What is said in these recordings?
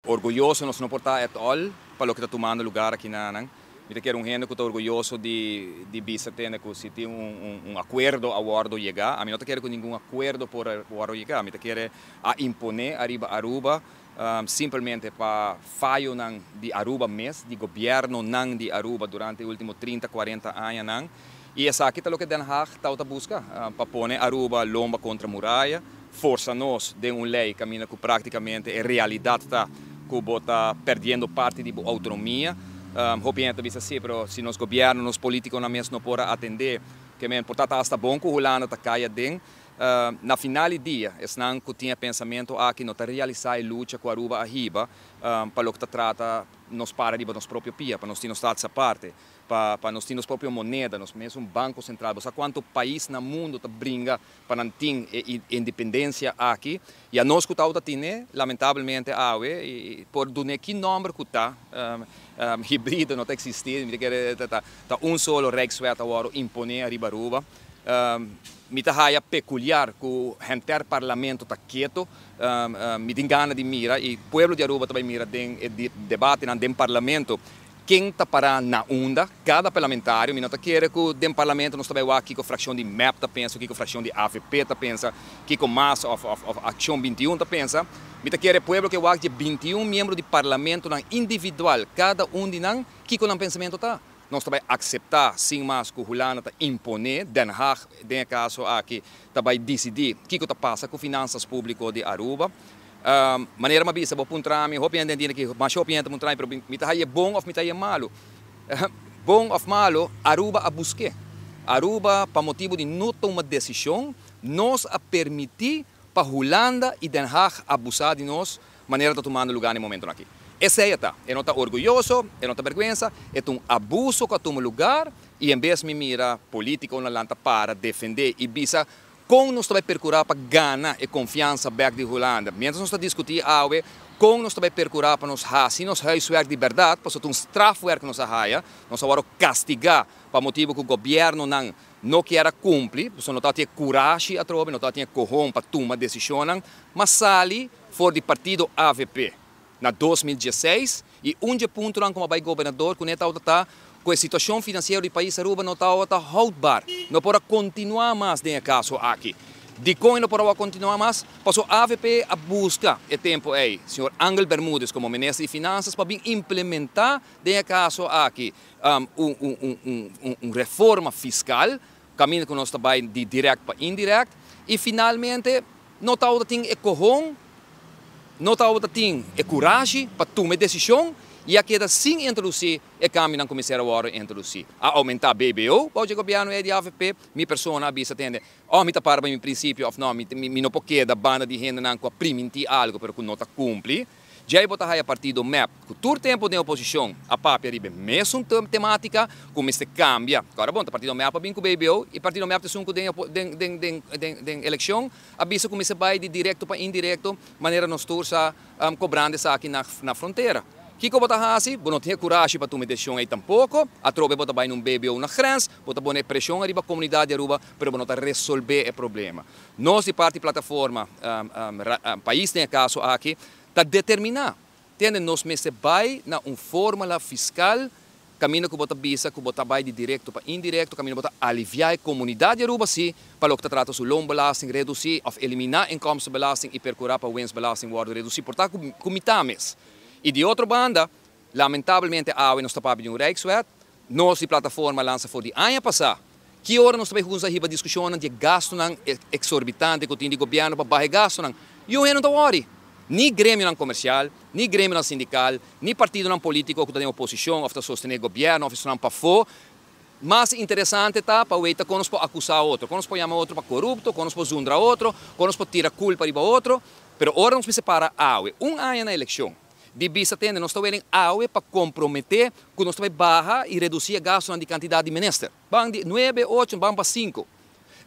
Orguyoso nos no por ta at all pa loke ta tumando lugar aki na nan. Mi ta kere un hende cu ta orguyoso di bisa tende cu si tin un acuerdo a wordo yega. Ami no ta kere cu ningun acuerdo por a wordo yega. Mi ta kere a impone ariba Aruba simplemente pa fayonan di Aruba mes, di gobiernonan di Aruba durante e ultimo 30, 40 añanan. Y esaki ta loke Den Haag ta busca, pa pone Aruba lomba contra muraya, forsa nos den un ley caminda cu practicamente e realidad ta cu bo ta perdiendo parti di autonomia. Hopi hende ta bisa si, pero si nos gobierno, nos politiconan mes no por atende, kiermen por ta hasta bon cu Hulanda ta cay aden. Na final di dia, esnan cu tin e pensamento aki no ta realisa e lucha cu Aruba a hiba pa loke ta trata nos para riba nos propio pia, pa nos tin nos status aparte, pa nos tin nos propio moneda, nos mes un banco central. Bo sa cuanto pais na mundo ta bringa pa nan tin e independencia aki? Y anos cu ta tin, lamentablemente awe, y por dune ki nomber cu ta, hibrido no ta existi, mi kier ta un solo Rijkswet awor impone ariba Aruba. Mi ta haya peculiar cu henter parlamento ta keto, mi tin gana di mira y pueblo di Aruba tambe mira den debate den parlamento. Ken ta para na unda, cada parlamentario, mi no ta kere cu den parlamento nos tambe wak kico fraccion di MEP ta pensa, kico fraccion di AVP ta pensa, kico MAS of Accion 21 ta pensa. Mi ta kere pueblo cu wak di 21 miembro di parlamento nan individual, cada un di nan, kico nan pensamento ta. Nos tambe acepta sin mas cu Hulanda ta impone, Den Haag, den caso aki, tambe dicidi kico ta pasa cu finanzas publico di Aruba. Manera mi a bisa, bo puntra mi, hopi hende cu mas hopi hende puntra mi, pero mi ta haya bon of mi ta haya malo? Bon of malo, Aruba a busca. Aruba, pa motibo di no tuma decision, nos a permiti pa Hulanda y Den Haag abusa di nos, manera ta tumando lugar na e momento aki. Esey ta, e no ta orguyoso, e no ta berguensa, e ta un abuso cu a tuma lugar y en bes mi mira politico na lanta para defende y bisa con nos ta bay percura pa gana e confiansa back di Hulanda. Mientras nos ta discuti awe, con nos ta bay percura pa nos haci nos huiswerk di berdad, pasobra un strafwerk nos a haya, nos a wordo castiga pa motibo cu gobierno nan no kier cumpli, pasobra no tin corashi atrobe, no tin cohon pa tuma decision, mas sali for di partido AVP na 2016 y un punto lang como bay gobernador cu neta ta cu e situacion financiero di pais Aruba no ta houdbaar. No por continua mas den e caso aki. Di con no por continua mas? Pasobra AVP a busca e tempo ey, señor Angel Bermudez como minister di Finanzas pa bin implementa den e caso aki un reforma fiscal, caminda cu nos tambe di direct pa indirect, y finalmente no ta tin e cohon, no ta tin e corashi pa tuma decision y a keda sin introduci e cambio nan cuminsa awor introduci. A aumenta BBO, pa e gobierno di AVP, mi persona a bisa tende, oh, mi ta para mi principio of no, mi no por keda banda di hende nan cu a priminti algo pero cu no ta cumpli. Ya bo ta haya partido MEP, cu tur tempo den oposicion, a papia riba mesun tematica, cuminsa cambia. Awor bon, partido MEP a bin cu BBO y partido MEP ta cu den eleccion, a bisa cuminsa bay di directo pa indirecto, manera nos tur sa cobrando aki na frontera. Kico bo ta hasi? Bo no tin corashi pa tuma decision ey tampoco. Atrobe bo ta bay un BBO na grens, bo ta pone presion riba comunidad di Aruba, pero bo no ta resolve e problema. Nos di parti plataforma, pais den caso aki, ta determina. Tende nos mester bay na un formula fiscal, caminda cu bo ta bisa, cu bo ta bay di directo pa indirecto, caminda bo ta alivia e comunidad di Aruba si, pa loke ta trata su loonbelasting reduci, of elimina inkomstenbelasting y percura pa winstbelasting wordo reduci. Por ta cu mitar mes. Y di otro banda, lamentablemente, awe nos ta papia di un Rijkswet, nos di plataforma a lansa for di aña pasa. Ki ora nos tambe usa riba discusion di gasto nan exorbitante cu tin di gobierno pa baha gasto nan? Yo no ta worry. Ni gremio nan comercial, ni gremio nan sindical, ni partido nan politico cu ta den oposicion of ta sostene gobierno of nan pafo. Mas interesante ta pa weita con nos por acusa otro, con nos por yama otro pa corupto, con nos por zundra otro, con nos por tira culpa riba otro, pero ora nos separa awe, un aña na eleccion. Di bisa tende, nos ta willing awe pa compromete cu nos ta baha y reduci e gasto di cantidad di minister. Ban di 9, 8, ban pa 5.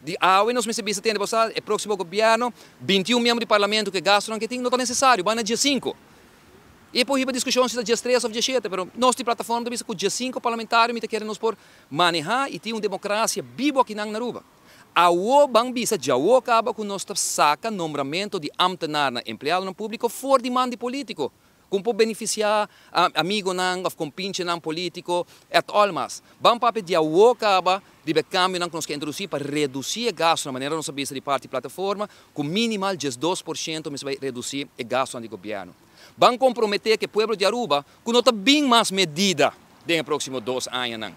Di awe nos mester bisa tende, e proximo gobierno, 21 miembro di parlamento cu gasto cu tin, no ta necesario, ban na dia 5. Y por hiba discusion si ta 13 of 17, pero nos di plataforma ta bisa cu 5 parlamentario mi ta kere nos por maneha y tin un democracia bibo aki na Aruba. Awo ban bisa djawo caba cu nos ta saca nombramento di ambtenaar na empleado publico for di man di politico. Cu por beneficia amigonan of compinchenan politico et al mas. Ban papia di awor caba di e cambionan cu nos kier introduci pa reduci e gasto na manera nos a bisa di parti plataforma, cu minimal 2% mester bay reduci e gasto di gobierno. Ban compromete cu pueblo di Aruba cu no ta bin mas medida den proximo 2 añanan.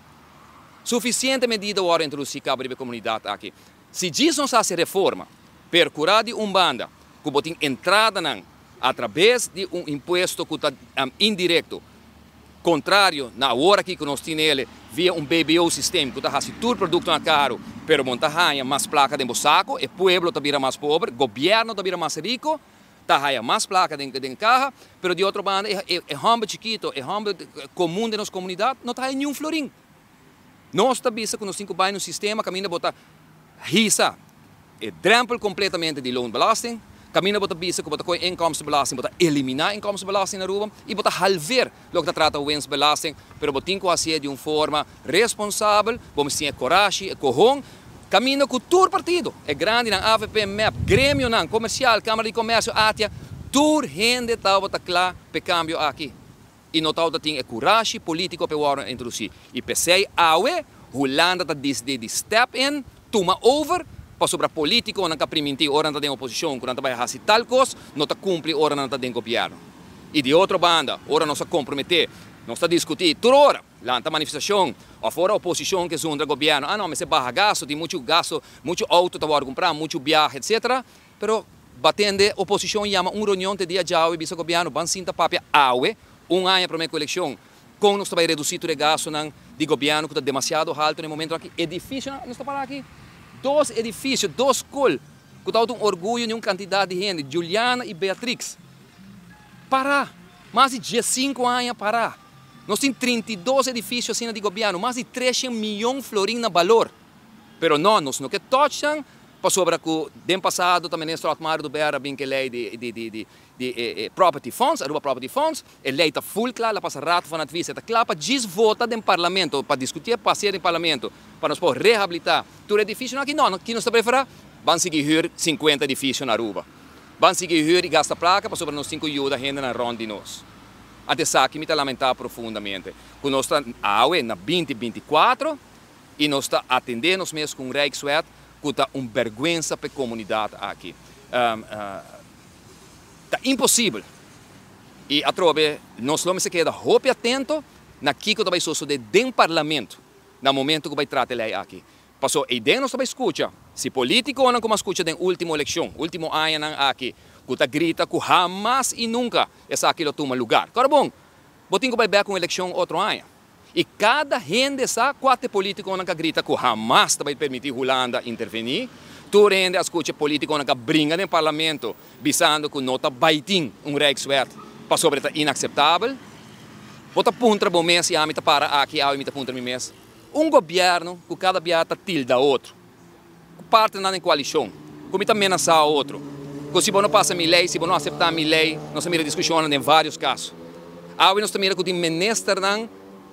Suficiente medida awor introduci caba den comunidad aki. Si djis nos haci reforma, percura di un banda, cu bo tin entradanan atraves di un impuesto cu ta indirecto, contrario na ora cu nos tin via un BBO system, cu ta haci tur producto mas caro, pero bo ta haya mas placa den saco, e pueblo ta bira mas pober, gobierno ta bira mas rico, ta haya mas placa den caha, pero di otro banda, e homber chikito, e homber comun di nos comunidad, no ta haya ningun florin. Nos ta bisa cu nos tin cu bay den sistema, caminda bo ta hisa e drempel completamente di loonbelasting, caminda bo ta bisa cu bo ta cu inkomstenbelasting, bo ta elimina inkomstenbelasting na Aruba y bo ta halveer loke ta trata winstbelasting, pero bo tin cu haci di un forma responsabel, bo tin corashi, e cohon, caminda cu tur partido, e grandinan AVP, MEP, gremionan, comercial, Camara di Comercio, ATIA, tur hende tabata cla pa cambio aki. Y no tabatin e corashi politico pa introduci. Y p'esey awe, Hulanda ta decidi di step in, tuma over, pasobra politiconan a priminti ora nan ta den oposicion, cu nan ta bay haci tal cos, no ta cumpli ora nan ta den gobierno. Y di otro banda, ora nos a compromete, nos ta discuti, tur ora, lanta manifestacion, of ora oposicion cu ta gobierno, ah no, mas baha gasto, tin mucho gasto, mucho auto ta cumpra, mucho biahe, etc. Pero bo a tende oposicion yama un reunion te dia djawe, bisa gobierno, ban sinta papia awe, un aña pa e eleccion, con nos ta bay reduci e gastonan di gobierno cu ta demasiado halto na e momento aki. Edificio, nos ta para aki, dos edificio, dos scol, cu ta un orguyo di un cantidad di hende, Juliana y Beatrix. Para, mas di 15 aña para. Nos tin 32 edificio asina di gobierno, mas di 300 miyon florin na balor. Pero no, nos no kier touch pasobra cu den pasado tambe minister Otmar Oduber a bin cu ley di property funds, Aruba Property Funds, e ley ta full cla, el a pasa Raad van Advies, ta cla pa djis vota den parlamento, pa discuti, pasa den parlamento, pa nos por rehabilita tur edificio aki. No, aki nos ta prefera, ban sigui huur 50 edificio na Aruba. Ban sigui huur y gasta placa pasobra nos tin cu yuda hendenan rond di nos. Anto esaki mi ta lamenta profundamente. Cu nos ta awe na 2024 y nos ta atende nos mes cu un Rijkswet cu ta un berguensa pa e comunidad aki. Ta imposibel. Y atrobe nos lo mester keda hopi atento na kico ta bay sucede den parlamento na momento cu bay trata e ley aki. Paso e den nos bay scucha, si politiconan cu m'a scucha den ultimo eleccion, ultimo añanan aki, cu ta grita cu hamas y nunca esaki lo tuma lugar. Claro bon, bo tin cu bay cu eleccion otro aña. Y cada hende sa cua politiconan a grita cu hamas ta bay permiti Hulanda interveni. Tur hende a scucha politiconan a bringa den parlamento, bisando cu no ta bay tin un Rijkswet, pasobra ta inaceptabel. Bo ta puntra bo mes y ami ta para aki, ami ta puntra mi mes. Un gobierno cu cada dia ta tilda otro. Parte na coalicion, cu ta menasa otro. Cu si bo no pasa mi ley, si bo no acepta mi ley, nos a mira discusion den varios caso. Awe nos tambe mira cu tin ministernan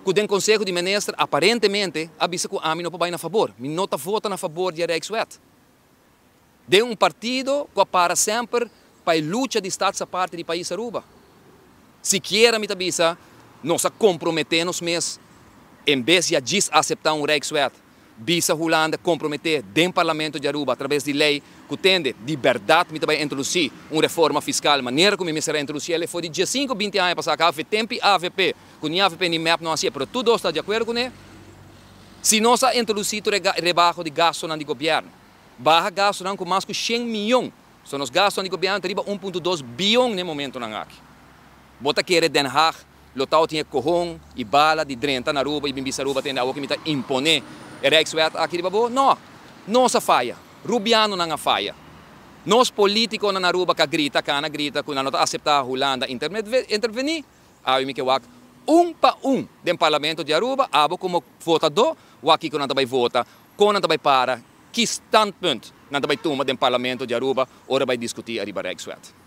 cu den conseho di minister aparentemente a bisa cu ami no por bay na fabor. Mi no ta vota na fabor di Rijkswet. Den un partido cu para semper pa lucha di Staats-aparte di pais Aruba. Sikiera mi ta bisa, nos a compromete nos mes, en bes di djis acepta un Rijkswet, bisa Hulanda compromete den parlamento di Aruba atraves di ley cu tende di berdad mi ta bay introduci un reforma fiscal manera cu mi mester introduci e for di 15 20 aña pasa cu tempo AVP cu ni AVP ni MEP no a haci, pero tur ta di acuerdo cu ne. Si nos a introduci rebaho di gasto di gobierno, baha gasto cu mas cu 100 miyon, so nos gasto di gobierno ta riba 1.2 biyon na e momentonan aki. Bo ta kere Den Haag lo tabatin cohon y bala di drenta na Aruba y bin bisa Aruba tende awor cu mi ta impone e Rijkswet aki riba bo? No, nos a faya. Rubianonan a faya. Nos politiconan na Aruba cu grita, cana grita, cu no ta acepta Hulanda interveni, awe mi kier wak un pa un den parlamento di Aruba, abo como votador, wak kico nan ta bay vota, con nan ta bay para, ki standpunt nan ta bay tuma den parlamento di Aruba, ora bay discuti ariba Rijkswet.